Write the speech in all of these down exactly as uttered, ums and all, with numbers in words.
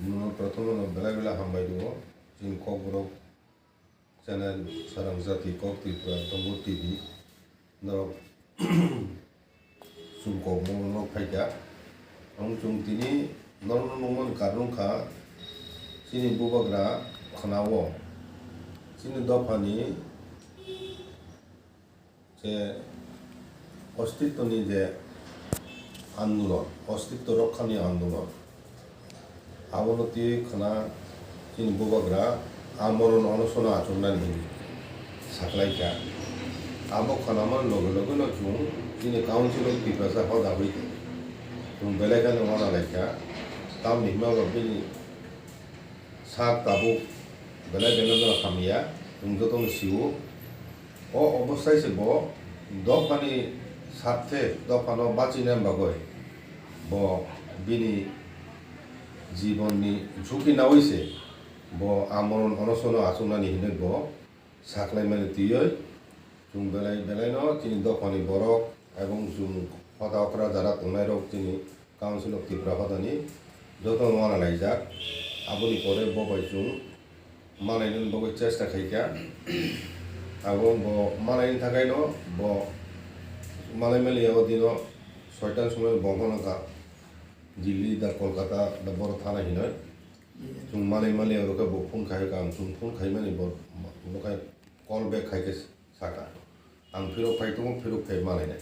Nono prothom no belai belai hambai rwo. Chini Kokborok channel Sarang Jati Kok Tripura Tongo T V norok chum kok mano norok phaikha. Ang chum tini norokno nukmani karon wngkha chini bubagra khwnao chini dophani je ostitwni je andolon, ostitw rokhani andolon, abono twi khwna chini bubagra amoron onosono achuknani hinwi saklaikha. Abo khwnamani loge logeno chwng chini Council of Tiprasa hoda hui chwng belai kheno uanalaikha. Tamni hwnba bini sak tabuk belai belai no hamya, chwng jotono sio. O obostai se bo dophani sarthe, dophano bachinani bagwi bo bini jibonni jhuki naui se bo amoron onosono achuknani hinwi bo saklaimani twiwi chwng belai belaino chini dophani borok ebong chwng hoda okra jara tongnairok chini Council of Tripura hodani jotono uanalaijak. Aboni pore bo bai chwng malainani bagwi chesta khaikha. Abo bo malaini thakaino bo malai maliya o dino soitan somoi bo phano ka Delhi da Kolkata da boro thana hinoi. Chwng malai maliya oro khe bo phone khai ka, ang chwng phone khaimani bo, bo khai call back khai khe saka. Ang phirok phai tongo, phirok phai malainai.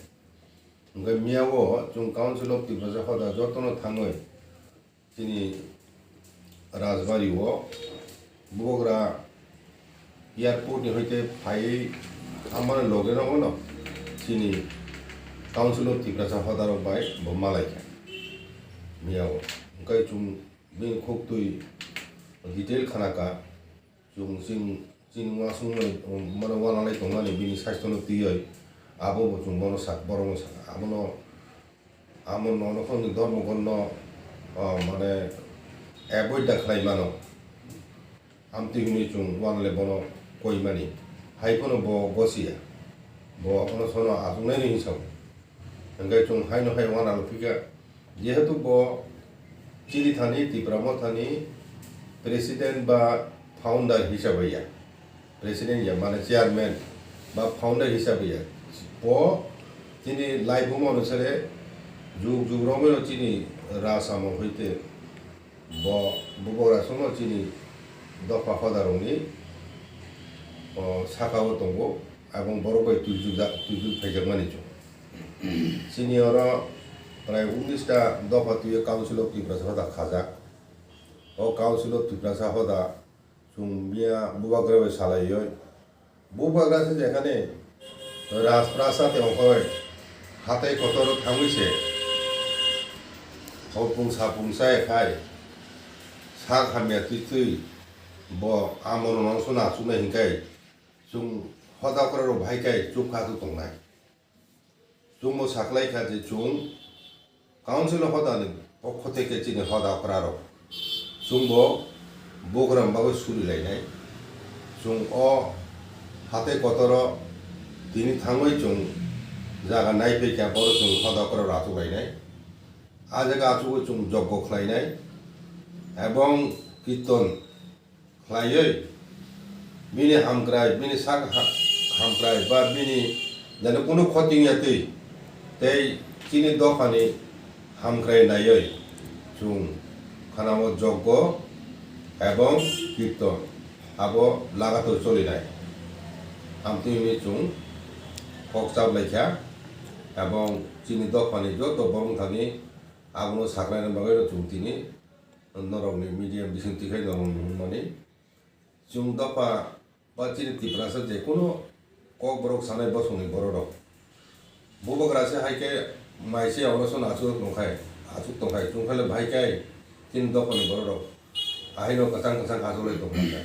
Hwnkhe miya o chwng Council of Tiprasa hoda jotono thangwi chini Rajbari o bubagra airport ni hoite phaiwi thangmani loge no bono chini Council of Tiprasa hoda rok bai bo malaikha miya o. Hwnkhe chwng bini khuktwi detail khnaka. Chwng chini, chini uasung mano uanalai tongmani bini sasthono twiwi abo bo chwng bono sak, borokno saka. Abono, amo nono khoroknwi dormo gorno, o, mane avoid da khlai mano. Amtwi hwnwi chwng uanale bono koimani. Hai phano bo gosiya. Bo onosono achuknai hinwi sao. Hwnkhe chwng haino hai uanalo phikha. Jehetu bo chini thani Tipra Mothani president ba founder hisabai ya, president ya mane chairman ba founder hisabai ya, bo chini laibuma onusare jug jug romwino chini rajamo hoite bo bubagra songno chini dopha hodarokni, o, sakao tongo, abong borok bai twijlujak, twijluk phaijakmani chwng. Chini oro prai unis ta dopha twiwi Council of Tiprasa hoda khajak. O Council of Tiprasa hoda chwng miya bubagra bai salaiwi. Bubagra se jekhane Rajprasad ongkhoi hatai kotor thangwi se hopung sapung chaya khai sak hamya twi twi bo amoro nongso nachuknai hinkhai chwng hoda okrarok bahai khai chukha tu tongnai. Chwngbo saklaikha je chwng Council o hodani pokho theke chini hoda okrarok chwngbo bugram bagwi surilainai. Chwng o hatai kotoro tini thangwi chwng jaga naiphai kha, boro chwng hoda okrarok achuk lainai. A jaga achugwi chwng joggo khlainai ebong kirton khlaiwi bini hamkrai, bini sak ha-, hamkrai ba bini jani kunu khoti wngya twi tei chini dophani hamkrai naiwi chwng khanao joggo ebong kirton abo lagator cholinai. Amtwi hwnwi chwng kok chaplaikha ebong chini dophani joto borok thani abono saklaina bagwi chwng tini norokni media bisingtwi khai norok nukmani. Chwng dopha ba chini Tiprasa je kunu kokborok sanai bosongni bororok. Bubagra se hai khe mai se onoson achuk tongkhai, achuk tongkhai, chwng khaile bahai khe chini dophani bororok ahaino kwchang kwchang achuklai tongkha.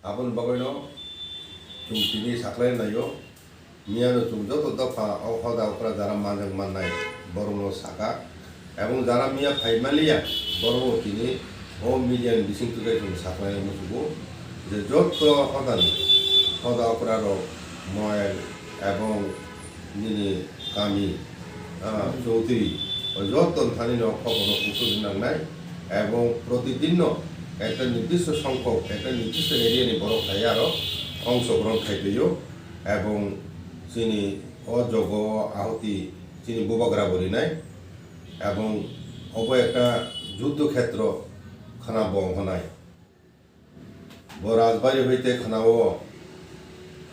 Aboni bagwino chwng tini saklai naio. Miyano chwng joto dopha o hoda okra jara manjak mannai borokno saka. Ebong jara miya phai maliya borokno tini o media ni bisingtwi khe chwng saklainai muchungo je joto hodani hoda okra rok moel ebong nini kami, ah, chowdhury o joto thani no khobor no kuchuk nangnai. Ebong protidinno ekta nirdisho songkhok, ekta nirdisho area ni borok hai aro ongshogrohon khai phaio, ebong chini o jogo ahuti chini bubagra bo rinai, ebong obo ekta juddho khetro khana bo ongkha nai. Bo Rajbari hoite khana o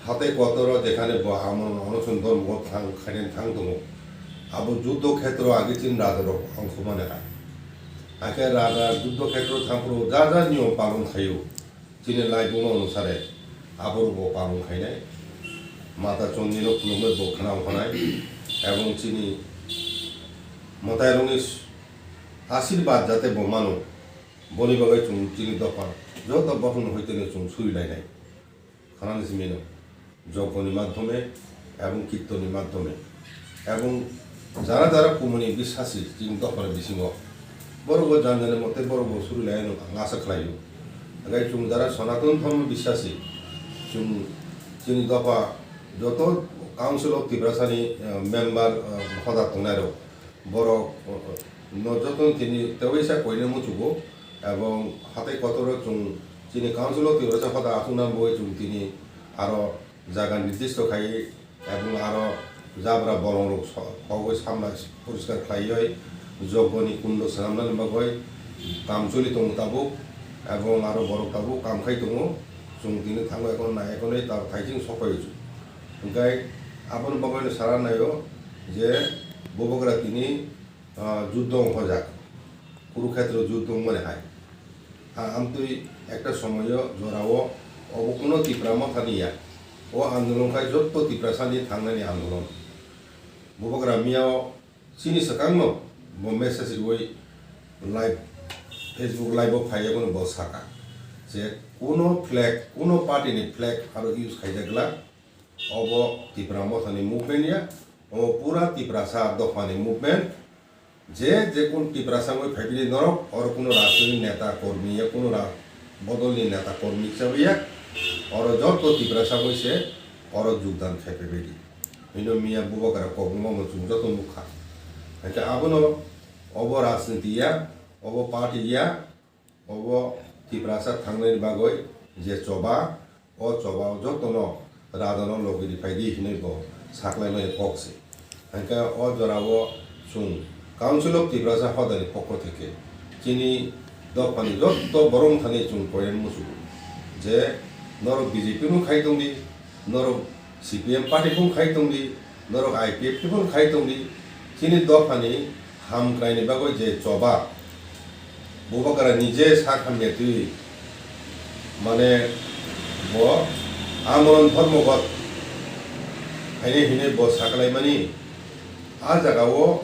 hatai kotor o jekhane bo amon onoson dormo thang khainen thang tongo. Abo juddho khetro agi chini raja rok ongkha mani hai. Hakhe raja juddho khetro thangphuru ja ja niyom palon khaio. Chini laibuma onusare aborok bo palon khainai. Mata Chondino khulumwi bo khana ongkha nai. Ebong chini mwtairokni asirwad jate bo mano. Boni bagwi chwng chini dopha joto bohrokni hoiteno chwng suri lainai. Khanani simi no jogoni madhyome ebong kirtoni madhyome ebong jara jara kumuni bisasi chini dophani bisingo borok bo jani jani mote borok bo suri lai no ang asa khlaio. Hwnkhe chwng jara Sanatan Dharma bisasi chwng chini dopha joto Council of Tiprasani, eh, member, eh, hoda tongnai rok borok, eh, no joto tini tewaisa koine muchugo. Ebong hatai kotoro chwng chini Council of Tiprasa hoda achukna bagwi chwng tini aro jaga nirdisho khai ebong aro jabra bolongrok so-, khogwi samna poriskar khlaiwi jogoni kundo swnamnani bagwi kam choli tongo tabuk, ebong aro borok tabuk kam khai tongo. Chwng tini thango ekhon nai ekhonwi ta thaising sokpaiwi chwng. Hwnkhe aboni bagwino sana naio je bubagra tini ah, juddho wng hojak, Kurukhetra juddho wng mani hai. Ah, amtwi ekta somoyo jorao obo kuno Tipra Mothani ya. O andolon khai jotto Tiprasani thangnani andolon. Bubagra miyao chini swkangno bo message riwi live, Facebook live o phaiya bono bo saka je kuno flag, kuno party ni flag aro use khaijak glak. Obo Tipra Mothani movement ya, obo pura Tiprasa dophani movement. Je, je kun Tiprasa wngwi phaibini norok, oro kuno rajniti neta kormi ya, kuno ra-, bodolni neta kormi hisabe ya, oro joto Tiprasa wngwi se oro jogdan khai phaibaidi. Hino miya bubagra kok wngma chwng joto nukha. Hwnkhe abono obo rajniti ya, obo party ya, Obo Tiprasa thangnani bagwi je choba, o choba o jotono rajano logi riphaidi hinwi bo saklaimani kok se. Hwnkhe o jorao chwng Council of Tiprasa hodani pokho theke chini dophani jotto borok thani chwng koiren muchugo je norok B J P no khai tongdi, norok C P M party phung khai tongdi, norok I P F T phung khai tongdi, chini dophani hamkraini bagwi je choba, bubagra nije sak hamya twi, mane bo amon dhormogot haini hinwi bo saklaimani, a jagao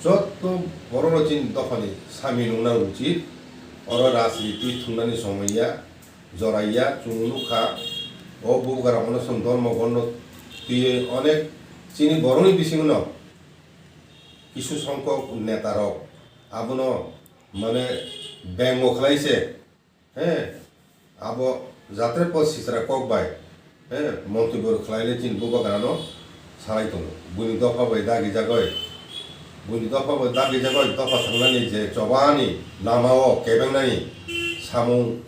jotto borokno chini dophani sami nungna uchit, oro rajniti thwngnani somoi ya. Joraiya chwng nukha, o bubagra onoson dhormo bondo twiwi onek chini borokni bisingno kisu songkok netarok abono mane bengo khlai se, he, abo jatre po sitra kok bai, he, montri bor khlai le chini bubagrano salai tongo. Buini dopha bai dagi jagoi, buini dopha bai dagi jagoi, dopha thangnani je chobani lama o kebengnani samung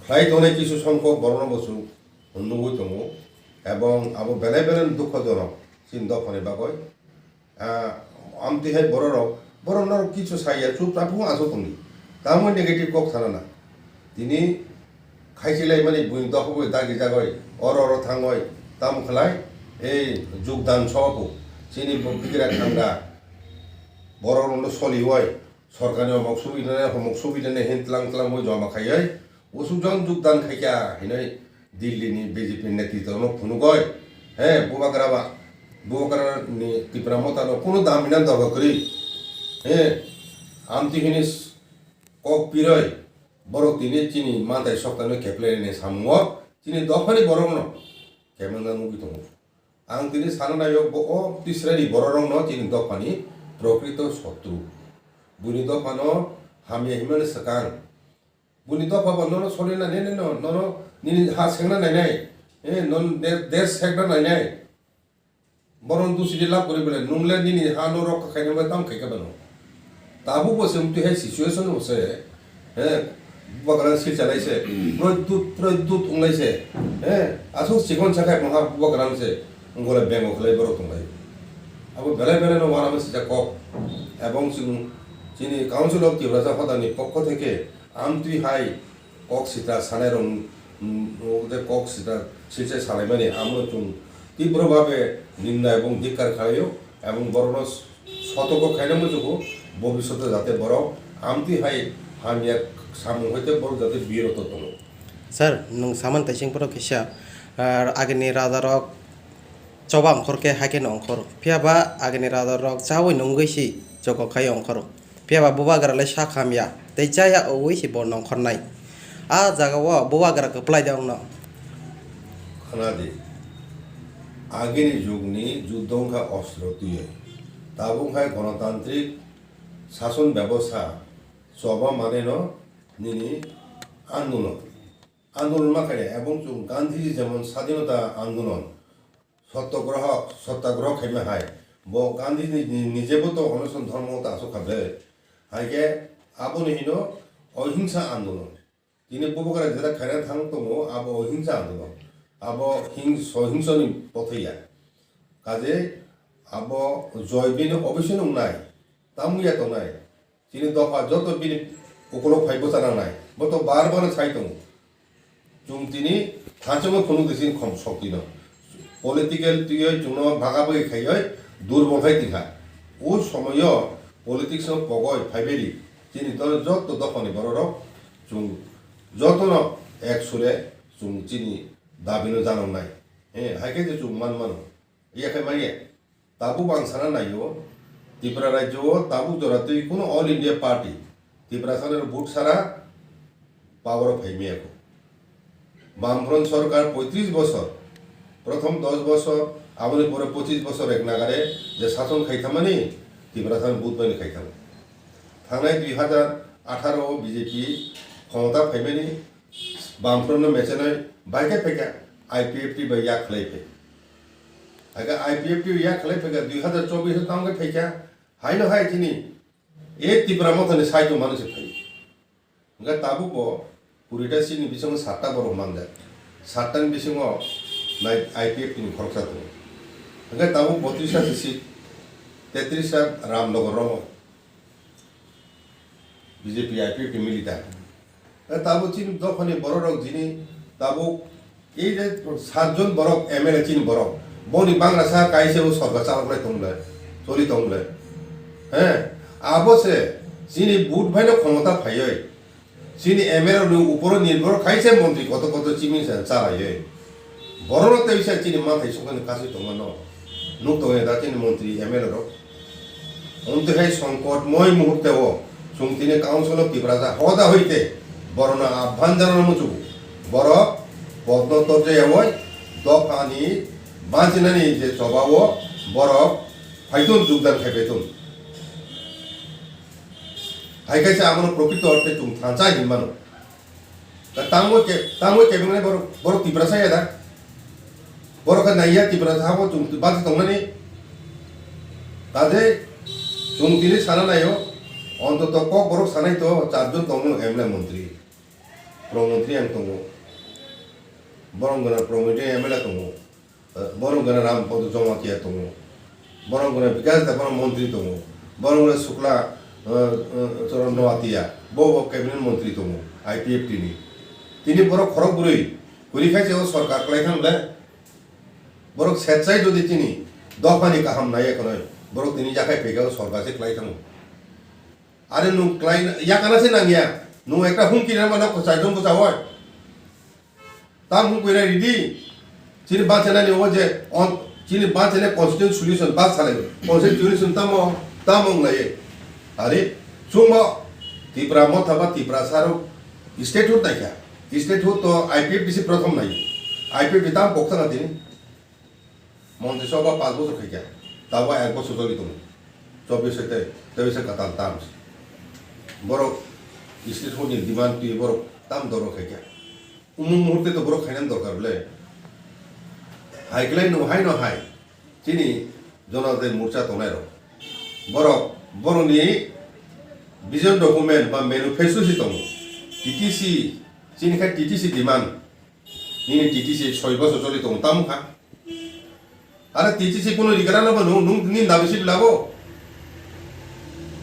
khlai tongnai kisu songkok borokno bo chwng nugwi tongo, ebong abo belai belai dukhojonok chini dophani bagwi. Ah, amtwi hai bororok, borok norok kisu saya, chupchap wng aswk tongdi, tamo negative kok sanana. Tini khaichilaimani buini dophagwi dagi jagoi, oro oro thangoi, tamo khlai, ei jugdan sobo, chini bo bigra thangda, borok rokno soliwoi, sorkarni omok subidane, homok subidane hin tlang tlang bo joma khaioi, usuk jang jugdan khaikha hinoi Delhi ni B J P netritwno phunugoi, he, bubagra ba, bubagra ni Tipra Motha no kunu dam hinang dorkar kwrwi, he, amtwi hini kok piroi, borok tini chini mantai sokta no kepleini samungo, chini dophani borok no kemengna nugwi tongo. Ang tini sana naio, bo o Tisrai ni bororokno chini dophani prokrito sotru. Buini dophano hamya himnani swkang. Buini dopha bo nono solina nene no, nono nini ha sengna nainai. Eh, non de-, desh sekna nainai. Boron dusidi lab kori bole, nungle nini ha no rok khaina bai tam khaika bano. Tabuk bo se mtwi hai situation bo se, He, bubagra silchalai se, prodyut, prodyut wnglai se, he, aswk chikon sakhai maha bubagra se, wngkole bengo khlai borok tonglai. Abo belai belai no uanama sijak kok, ebong chwng chini Council of Tiprasa hodani pokho theke amtwi hai kok sitra sanai rok, mm, o je kok sitra silchai salaimani amo chwng tibro babe ninda ebong dhikkar khlaio, ebong borokno sotorko khaina muchungo, bobishoto jate borok amtwi hai hamya samung hoite borok jate biroto tongo. Sir, nwng saman taising borok kisa, ah, agini raja rok choba ongkhor khe hai kheno ongkhor. Phiya ba agini raja rok chaui nungwi si jogo khai ongkhor. Phiya ba bubagra le sak hamya tei chaya owi si bo nongkhornai. A jaga o bubagra kwplai de ongno. Khna di, agini jugni juddho wngkha ostro twiwi. Tabuk hai gonotantrik sason bebosta choba maneno nini andolon. Andolon ma khaide, ebong chwng Gandhiji jemon sadinota andolon, sottogroho, sottogroho khaima hai, bo Gandhiji ni-, nijebo to onoson dhormo ta aswk kha ble. Hai khe aboni hino ohingsa andolon. Tini bubagra jeta khaina thang tongo, abo ohingsa andolon. Abo hing-, sohingsa ni pothai ya. Kaje abo joy bini obisini wngnai, tamo ya tongnai. Chini dopha joto bini ukolok phai bwcha nangnai. Bo to bar bar sai tongo. Chwng tini thansa phunuk di chini khom shokti no. Political twiwi chwngno baga bagi khaiwi durbol khai tongkha. O somoyo politics no pogoi phaibaidi chini do-, joto dophani bororok chwng jotono ek sure chwng chini dabino janoknai. Eh, hai khe je chwng man mano. Iya khe manya. Tabuk ang sana naio, Tripura rajyo o tabuk jora twi kuno All India Party, Tiprasa ni vote sara power o phai maya kho. Bamfront sorkar poitris bosor, prothom dos bosor, aboni pore pochis bosor ek nagare je sason khai thamani, Tiprasa ni vote bai khai thamo. Thangnai dui hajar atharo o B J P khomota phaimani, Bamfront no mechenai bai khe phaikha I P F T bai yak khlai phai. Aga I P F T yak khlai phaikha dui hajar chobbish o tamo khe phaikha. Haino hai chini e Tipra Motha ni side o manu se phai. Hingkhe tabuk bo kurita seat ni bisingo satta borok manjak. Satta ni bisingo nai I P F T ni khoroksa tongo. Hingkhe tabuk botris ta se seat, tetris ta Ramnagar rogo. B J P I P F T militar. E, tabuk chini dophani bororok jini tabuk ei je satjon borok M L A chini borok, boni bangla sa kaisa o sorkar chaloknai tongmle, choli tongmle. He, abo se chini vote bai no khomota phaioi. Chini M L A ni uporo nirbhor khai se montri koto koto chiming sa chalaioi. Borok no tei sa chini manthai songkha ni kasui tongma no. Nuk tongo da chini montri M L A rok. Omtwi hai songkot moi muhurte o chwng tini Council of Tiprasa hoda hoite borok no abhan janano muchungo. Borok podno torjaya oi dopha ni bachinani je choba o borok phaitun jogdan khai phaitun. Hai kaisa abono prokrito orte chwng thansa hinwi mano. Da tamo ke, tamo kebengre borok, borok Tiprasa ya da. Borok khe naiya Tiprasa habo chwng bati tongnani. Kaje chwng tini sana naio, ontoto kok borok sanai to charjon tongo M L A montri. Pro montri ang tongo. Borok gana pro montri M L A tongo. Borok gana Ram Podo Jamatia tongo. Borok gana Bikas Debbarma montri tongo. Borok gana Sukla, eh, eh, Charan Noatia. Bo bo cabinet montri tongo, I P F T ni. Tini borok khorok bwrwi, kwrwi khai se o sorkar kwlai thang le. Borok setsai jodi tini dophani kaham naiya khwnwi, borok tini yakhai phaikha o sorkar se kwlai thango. Are nwng kwlai yakana se nangya. Nwng ekta humki rwma no kwchai jong bwchawoi. Tam hum kwina ridi. Chini bachanani o je on, chini bachane constitution solution bas salai. Constitution solution tamo, tamo wnglaye. Are chwngbo Tipra Motha ba Tiprasa rok statehood naikha. Statehood to I P F T se prothom nai. I P F T tam pokta na tini. Montri Sabha panch bochor khaikha, tabuk ek bochor joli tongo. Chobbish tei tebis kwtal terms. Borok state honi demand twi borok tam doro khaikha. Umung muhurte to borok khainani dorkar ble. Hai kwlai no hai no hai. Chini Janata Morcha tongnai rok. Borok, borokni vision document ba manifesto si tongo. T T C, chini khe T T C demand. Nini T T C soi bosor choli tongo, tamo kha. Are T T C kuno rigra no ba nung, nung nini dabi si bilabo.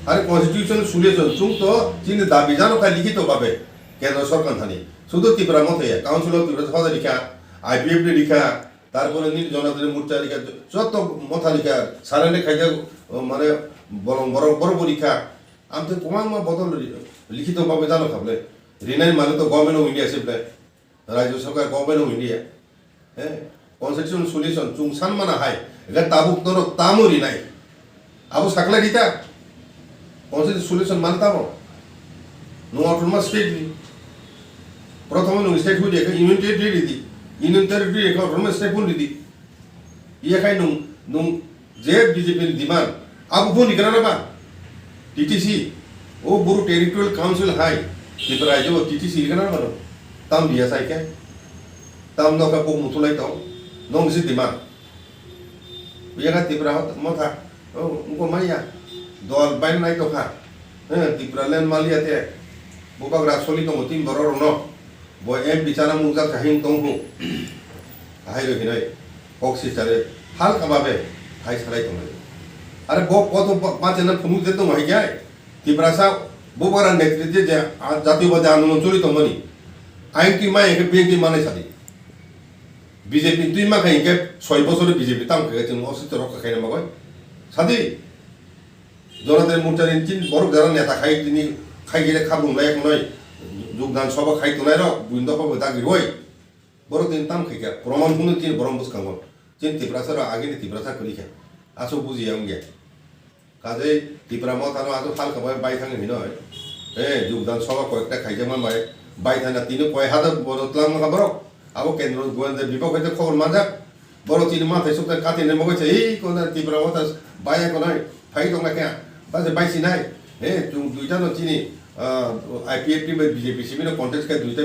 Are constitution solution chung to chini dabi jano kha likhito babe kendro sorkar thani. Sudu Tipra Motha ya, Council of Tipra Motha rikha, I P F T rikha, tarpore nini Janatari Morcha rikha, joto Motha rikha, surrender khaijak, o, mane bolong borok borok bo rikha. Amtwi kwbangma bodol ri-, likhito babe jano kha bole. Rinai mane to Government of India se bole. Rajya Sarkar, Government of India, eh, constitution solution chung san mana hai, ega tabuk norok tamo rinai, abo sakla rita, constitution solution man tamo, nung autonomous state di, prothom nung state hudi eka union territory di, union territory eka autonomous state hudi di, iya khai nung, nung Je B J P ni demand, abo bo ni kana ba? T T C, o Bru Territorial Council hai, Tripura rajyo bo T T C ni kana ba no? Tam dia sai khe, tam no khe bo muthulai tong, nong si demand. Buya kha Tripura hot-, Motha, o, wngko maya, dol bai nai tokha, eh, Tripura land maliya te, bubagra soli tongo tin borok rok no. Bo M P chana mungsa kahim tong hu. Ahai roi hinoi kok si chare halka babe hai salai tongnai. Are bo koto ba-, bachana phunuk je tong hai khe Tiprasa bo bara netritwe je a-, jatiyobadia andolon choli tongmani. Aing twi ma hinkhe B N P manai sadi. B J P twi ma khai hinkhe soi bosor B J P tam khai chwng o site rokha khaina bagoi. Sadi. Jonathan Muchari chin borok jara neta khai tini khai gire khabrung lai khonoi jogdan sabha khai tongnai rok buini dopha bo dagi roi. Borok tini tam khai kha proman hwnwi tini borom bwskango. Chin Tiprasa rok agini Tiprasa kwrwi kha. Aswk bujiya wngya. Kajai Tipra Motha no aswk halka bai bai thangwi hinoi. Eh, jogdan sabha koyekta khaijakma bai bai thangna tini koi hadak bono twlangma kha borok. Abo kendro goyende bibok hai khobor manjak. Borok chini mathai sukha kati ni mogoi se, "Ei, kona Tipra Motha baya konai, phai tong kha, ba se bai sinai." He, chung duita no chini, ah, I P F T bai B J P simi no contest khe duita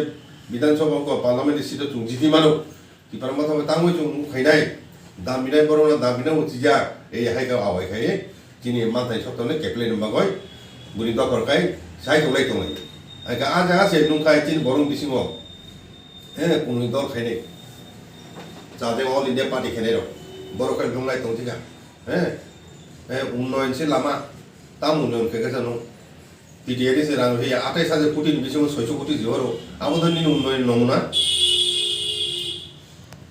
Bidhan Sabha ko parliament ni seat o chung jiti mano. Tipra Motha bai tangwi chung nuk khainai. Dam binai borok no dam binai o tija, ei hai ka awai khai. Chini mathai sokto no keplai ni bagoi. Buni dokor kai, sai tong lai tong lai. Ai ka a jaga se nung khai chini borok bisingo. He, kunui dol khainai. Chade All India Party khainai rok. Borok khe nunglai tongthika. He? He, unnoyon se lama. Tam unnoyon khe khe sano. T T A D C rang he, atai saje koti ni bisingo soiso koti jihoro. Abo to nini unnoyon nomuna.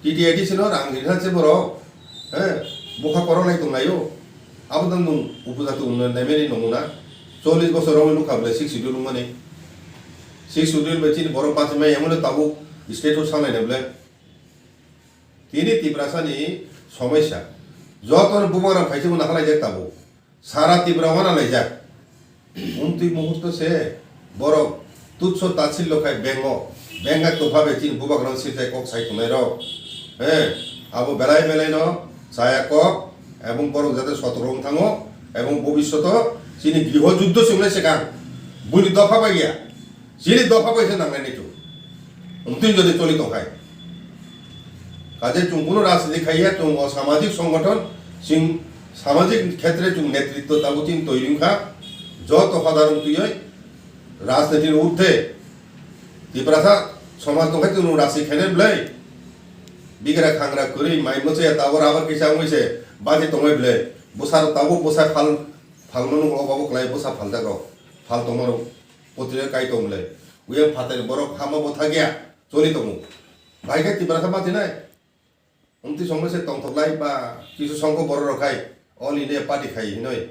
T T A D C no rang rinha se borok. He? Bokha korok lai tonglaio. Abo to nung upojati unnoyon naimani nomuna. Chollish bosor rok nukha bole six schedule wngmani. Six schedule bai chini borok bachimai emon tabuk state o sanglai na bole. Tini Tiprasa ni somosya. Joto no bubagra phaising bo nakhalaijak tabuk. Sara Tipra wana laijak. Umtwi muhurto se borok tutso tatsillo khai bengo. Benga topha bai chini bubagra no sirjai kok sai tongnai rok. He, abo belai belai no chaya kok. Ebong borok jate sotoro wng thango, ebong bobisyoto chini griho juddo se wngnai swkang, buini dopha bai ya, chini dopha bai se nangnai naitu. Wngtwi jodi choli tongkhai. Kaje chwng kunu rajniti khaiya, chwng o samajik songgothon, chwng samajik khetre chwng netritto tabuk chini toiri wngkha, joto hodar wngtwi oi rajniti ni urdhwe Tiprasa somaj tongkhai chwng rajniti khainai bwlai. Bigra khangra kwrwi mai mwchaya tabuk rabar kisa wngwi se baji tongwi bwlai. Bwsa rok tabuk bwsa phal, phalno nukgo, obo kwlai bwsa phaljak rok. Phal tongma rok potrika kai tong bwlai. Uyang phatar borok hama bo thakya choli tongo. Bai khe Tiprasa bachinai. Wngtwi songma se tongthok lai ba kisu songkho borok rok khai All India Party khai hinoi.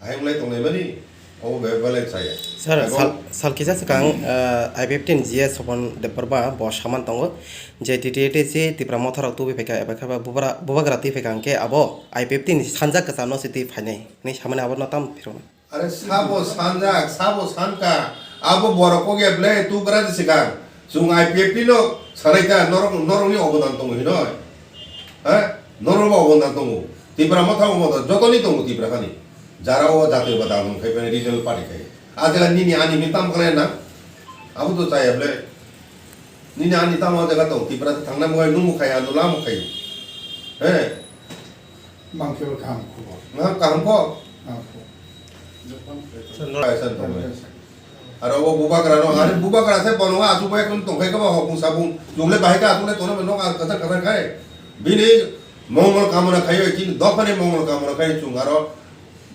Ahai wngwi tonglaimani, obo bebak belai chaya. Sir, abo sal, sal kisa swkang, ah, I P F T ni G S Sopon Debbarma bo saman tongo je T T A D C Tipra Motha rok tubui phaikha, eba khe ba bubra-, bubagra twi phaikha hwnkhe abo I P F T ni sanja kwcham no se twi phainai hinwi samani abo no tam phiroknai. Are sabo sanjak, sabo sanka, abo borok kok ya ble tugra de swkang. Chwng I P F T no sanai ta norok, norokni obodan tongo hinoi. Ha? Norok bo obodan tongo. Tipra Motha obodan jotoni tongo Tipra hani. Jara o jati ba dam khai regional party khai. A jaga nini ani mi tam khlai na. Abo to chaya ble. Nini ani tam o jaga tong Tipra thangna mo nung mo khai ando la mo khai. He. Mang khe kaham khobor. Ma kaham ko. Kaham khobor. Sir, no- Hai, sir, tong. Aro o bubagra no, are bubagra se bono asuk bai kun tongkhai kaba hokung sabung. Chungle bahai ka asuk le tono nok ar kasar kasar khai. Bini mongol kamona khai, chini dophani mongol kamona khai chung aro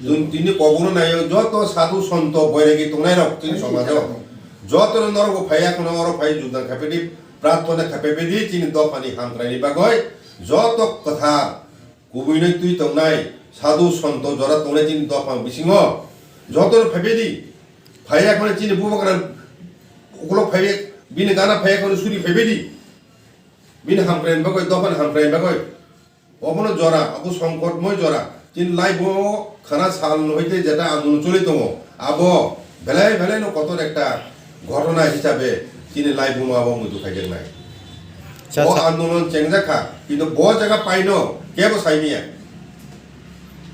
Dun-, tini koboro naio joto sadhu santo boiragi tongnai rok chini somajo. Joto no norok bo phaiya kono oro phai jugdan khaipedi, prarthana khaipedi chini dophani hamkraini bagoi joto kwthar kubui noi twi tongnai sadhu santo jora tongnai chini dopha bisingo joto no phaipedi. Phaiya kono chini bubagra ukulok phaibe bini gana phaiya kono suri phaipedi. Bini hamkraini bagoi dophani hamkraini bagoi. Obono jora, abo songkotmoi jora. Chini laibungo khana sal hoite jeta andolon choli tongo. Abo belai belai no kotor ekta ghotona hisabe chini laibungo abo muitu khaijaknai. Sir, O sir. Andolon chengjak kha, kintu bo jaga paino kebo saimiya.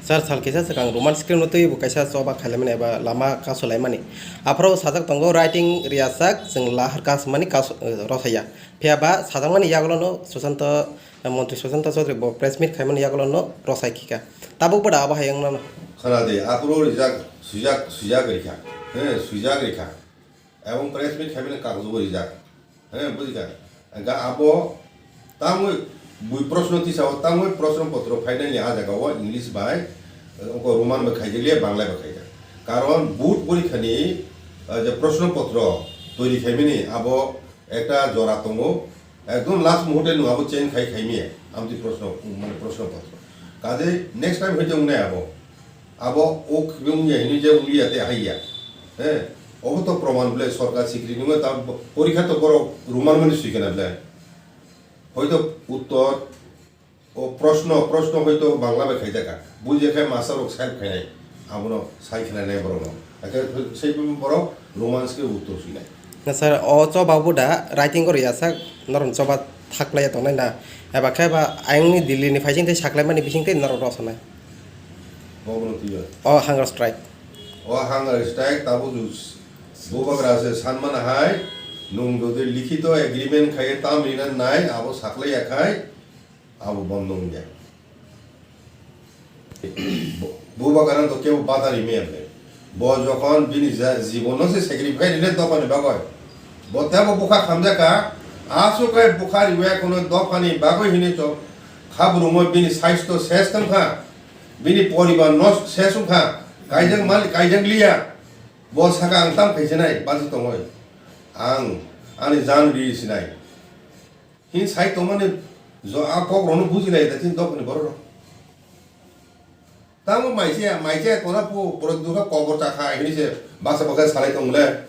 Sir, sal kisa swkang Roman script no twi bo kaisa choba khailaimani eba lama kasulaimani. Aphro sajak tongo writing riyasak, chwng lahar kasmani kas-, rosaya. Phiya ba sajakmani yagulo no Susanto Montri Sushanta Chaudhary bo press meet khaimani yagulo no rosai khika. Tabuk bwda abo hai wngmano. Khana de, aphuru rijak, swijak, swijak rikha. He, swijak rikha. Ebong press meet khaimani kagoj bo rijak. He, bujikha. Ga abo tangwi bui proshno tisao tangwi proshno potro phainani a jaga o English bai, eh, oko Roman bai khaijak liya, Bangla bai khaijak. Karon board porikhani, eh, je proshno potro toiri khaimani abo ekta jora tongo. Ekdom last muhurte nwng abo change khai khaimiya, amtwi proshno, mane proshno potro. Kaje next time hoite wngnai abo. Abo o khibi wngya hini je wngya te haiya. He, obo to proman ble sorkar sikri nungya ta porikha to borok Roman mani sui kana ble. Hoito uttor o proshno, proshno hoito Bangla bai khaijak kha. Bujiya khe master rok side khainai. Abono sai khwlainai borokno. Hakhe sei borok Roman script uttor swinai. Na sir, o choba bo da writing o riya sak norok choba thaklai tongnai na. Eba khe ba ayang ni Delhi ni phaising tei saklai mani bising tei norok rw sanai. Bo bono twiyo. O hunger strike. O hunger strike tabo jus. Bubagra se sanmana hai, nung jodi likhito agreement khai tam rina nai, abo saklai ya khai, abo bondo wngya. Bu-, bubagrano to kebo bada rimaya ble. Bo jokhon bini ja-, jibono se sacrifice rile dophani bagoi. Bo tebo bukha khamjakha, aswk khe bukha riwi kono dophani bagoi hini to khabrumwi bini saisto ses tongkha, bini poribar no ses wngkha, kaijak mal, kaijak liya. Bo saka ang tam khaisinai baji tongoi. Ang ani jan ri sinai. Hini sai tongmani jo a kok rokno bujilai da chini dophani borok rok. Tamo maise, maise tona pu borok dukha kobor chakha hini se baksa baksa salai tong le.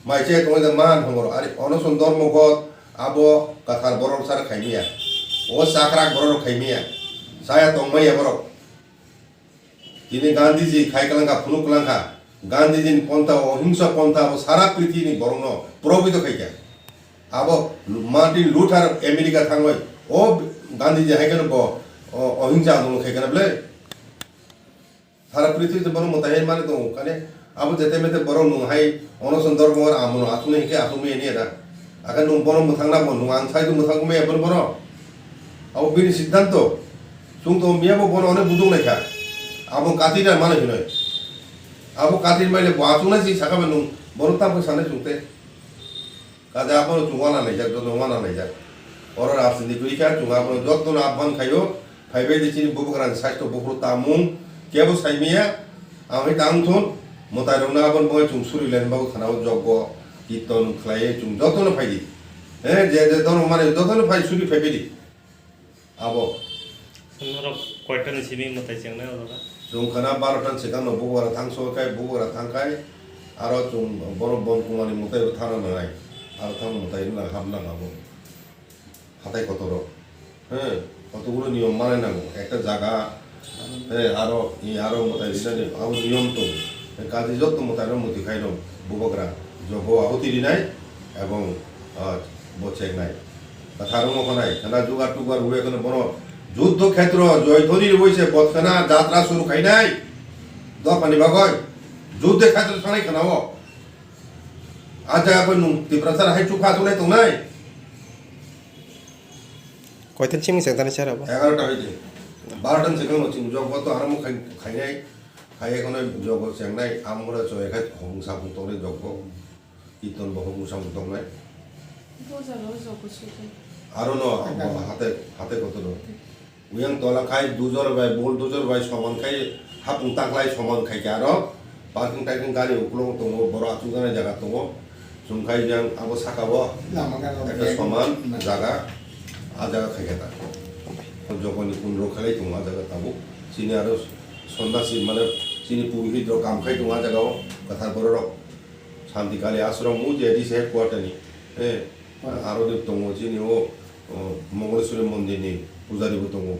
Maise tongoi da man hongor ari onoson dormo got abo kathar borok sar khaimiya. O chakrak borok rok khaimiya. Saya tongmaya borok. Tini Gandhiji khai kwlangkha, phunuk kwlangkha. Gandhijini pontha, ohingsa pontha abo sara prithibini borokno probhito khaikha. Abo Lu-, Martin Luther America thangwi, o Gandhiji hai kheno bo, o, ohingsa andolon khai kheno ble. Sara prithibini borok mwtai hai mani tongo, kane abo jete mete borok nung hai onoson dormo amono achuknai hinkhe achukmaya niya da. Akhe nung bono mwthangna bo nung ang sai mwthang maya bono bono. Abo bini siddhanto. Chwng to miya bo bono onek buduk naikha. Abo katina mano hinoi. Abo katin maile bo achuknai si saka bai nung bono tamkhe sanai chwng te. Kaje abo chwng wana naijak, joto wana naijak. Oro rajniti kwrwi kha chwng abo joto no aphan khaio. Phaibai di chini bubagrani saisto buphuru tamung kebo saimiya, ang hai tang thun, mwtai rokno aboni bagwi chwng suri laini bagwi khana o joggo, kirton khlaiwi chwng jotono phai di. He, je je dono mani jotono phai suri phaibai di. Abo. Norok koita ni simi mwtai chengnai oro da? Chwng khana barota ni swkang no bubagra thang so khai, bubagra thang khai, aro chwng bono bon kumani mwtai bo thana nanai, aro thang mwtai rwna hapna abo. Hatai kotor o. He, kotokgulo niyom manai nango. Ekta jaga, he, aro, i aro mwtai rinani, abo niyom tongo. He, kaje joto mwtai rok mwtwi khai rok, bubagra, jogo ahuti rinai, ebong, ah, bo chengnai. Kwthar wngmo khanai, khana jugar tugar rwui kheno bono, juddho khetro, joithoni rwui se bothkhana jatra suru khainai. Dophani bagoi, juddho khetro thanai khana o. A jaga bo nung Tiprasa hai chukha chunai tongnai. Koitan simi chengtani sir abo? Egarota hoite. Barota ni swkang no chwng jok bo to aro mo khai-, khainai. Hai kheno jogo chengnai, amora choi khai hong sapung tongnai jogo. Iton bo hong sapung tongnai. Doja lo jogo sutai. Aro no, Aga. Hate, hate koto no. Uyang tola khai dujor bai, bulldozer bai soman khai, hapung taklai soman khai khe aro. Parking tarking gari ukulung tongo, borok achukjaknai jaga tongo. Chwng khai yang abo saka o Lama gana ekta bag. Soman Hmm. jaga, a jaga khai khe ta. Jokoni kundro khalai tongo a jaga tabuk. Chini aro sonnasi mane chini purohit rok kam khai tongo a jaga o. Kwthar borok rok Shanti Kali Ashram o je dis headquarter ni. Eh, Hmm. aro de tongo chini o, o, Mongoleshwari mondir ni pujari bo tongo.